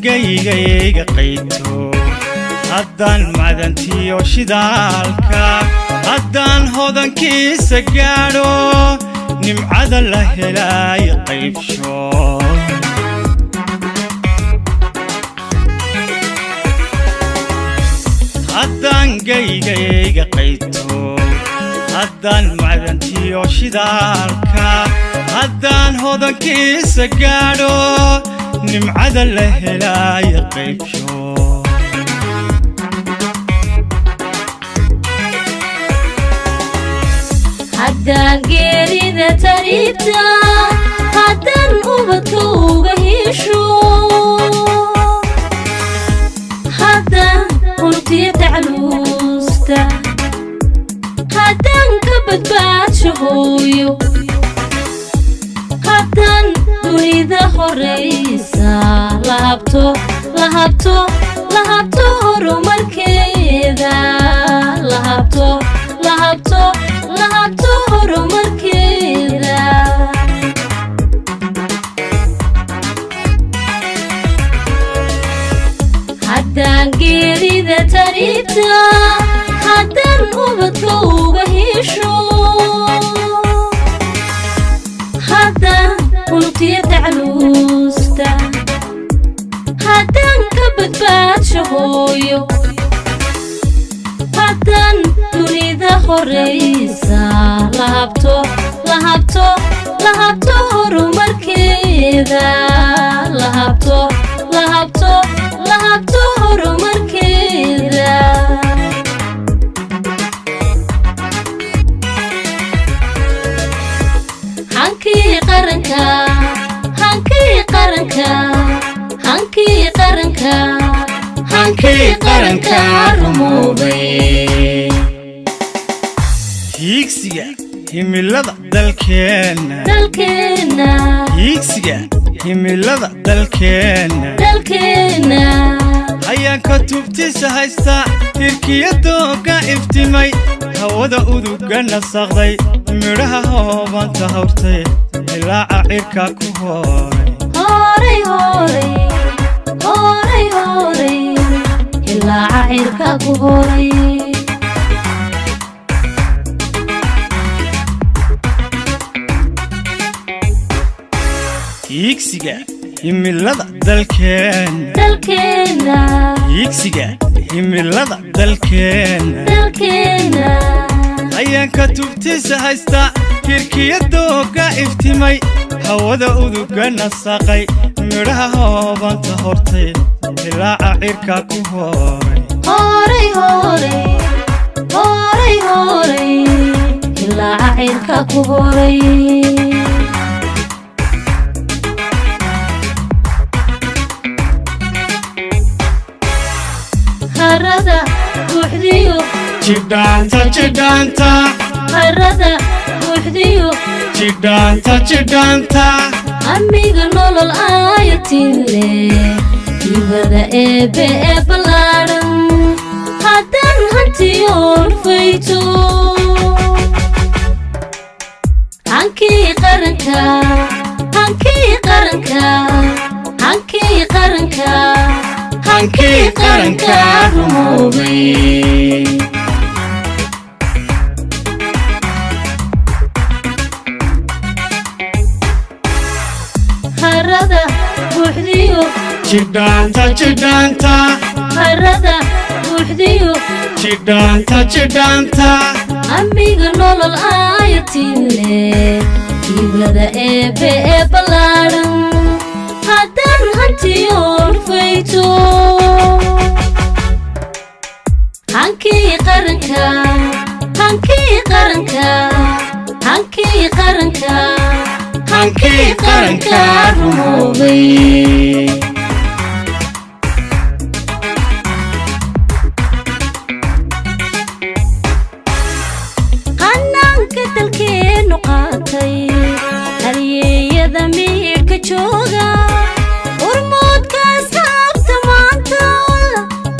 Gaygayga qayto, haddaan macdantiyo shidaalka, haddaan hodankiisa gaadho, nimcada la helaayo qaybsho. Haddaan gaygayga qayto, haddaan macdantiyo shidaalka, haddaan hodankiisa gaadho, nimcada la helaayo qaybsho. Haddaan geerida tariibta, haddaan ubadka uga hesho, haddaan huntiya tacluusta, haddaan ka badbaadsho hooyo, haddaan dunida horaysa lahabto, lahabto, lahabto horumarkeeda, lahabto, lahabto, lahabto horumarkeeda. Haddaan geerida tariibta, haddaan ubadka uga hesho, haddaan huntiya tacluusta, haddaan ka badbaadsho hooyo, haddaan dunida horaysa lahabto, lahabto, lahabto horumarkeeda, lahabto, lahabto, lahabto horumarkeeda. Hankii qaranka, hankii qaranka, hankii qaranka, hankii qaranka rumoobay. Hiigsiga himilada dalkeenna, dalkeenna, hiigsiga himilada dalkeenna, dalkeenna, hayaanka tubtiisa haysta, hirkiya dooga iftimay, hawada uduga nasaqday, midhaha hoobanta hawrtay, ilaaca cirka ku hooray. Horay, horay, horay, horay, ilaaca cirka ku horay. Hiigsiga himilada dalkeenna, dalkeenna, hiigsiga himilada dalkeenna, dalkeenna, hayaanka tubtiisa haysta, hirkiya dooga iftimay, hawada uduga nasaqay, midhaha hoobanta hortay, ilaaca cirka ku hooray. Horay, horay, horay, horay, ilaaca cirka ku horay. Harada buuxdiyo Jidhaanta, jidhaanta, harada buuxdiyo jidhaanta, jidhaanta, amiga nolol aayatin leh, hibada eebbe ee ballaadhan, haddaan hantiyoon fayto. Hankii qaranka, hankii qaranka, hankii qaranka, hankii qaranka rumoobay. Harada buuxdiyo Jidhaanta, jidhaanta, harada buuxdiyo jidhaanta, jidhaanta, amiga nolol aayatin leh, hibada eebbe ee ballaadhan, haddaan hantiyoon fayto. Hankii qaranka, hankii qaranka, hankii qaranka, hankii qaranka rumoobay. Qanaanka dalkeennu qaatay, halyeeyada miidhka jooga, urmoodka asxaabta maanta,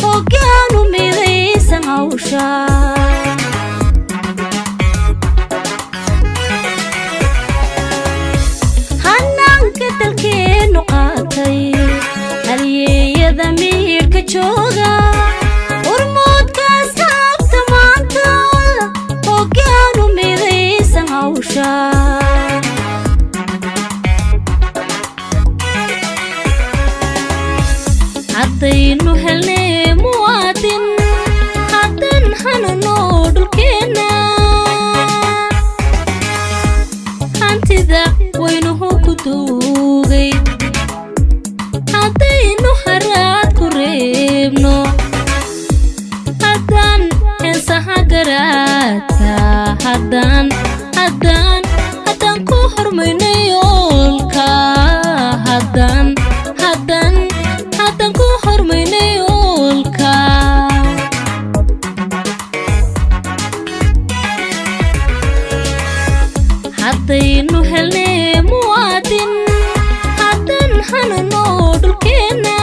hoggaanu midaysan hawsha. Hanaanka dalkeennu qaatay, nolosha. Haddaynu helnay muwaadin, haddan hanano dhulkeenna, hantida waynuhu ku duugay. Haddaynu haraad ku reebno, haddaan heensaha garaadka, haddaan ku hormayno yoolka, haddaan ku hormayno yoolka. Haddaynu helnay muwaadin, haddaan hanano dhulkeenna,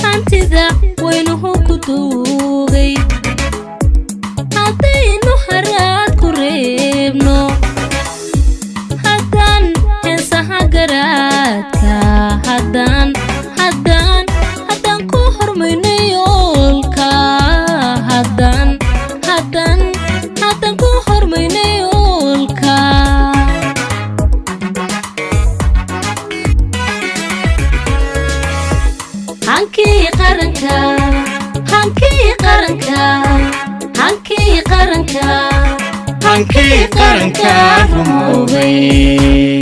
hantida waynuhu ku duugay. Haddaynu haraad ku reebno, haddaan heensaha garaadka, haddaan ku hormayno yoolka, haddaan ku hormayno yoolka. Hankii qaranka, hankii qaranka, hankii qaranka, Hankii qaranka rumoobay.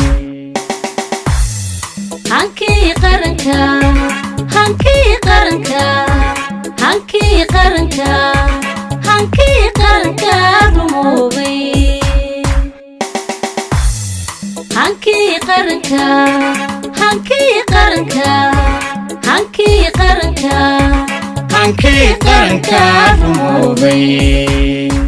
Hankii qaranka, hankii qaranka, hankii qaranka, hankii qaranka rumoobay. Hankii qaranka, hankii qaranka, hankii qaranka, Hankii qaranka rumoobay.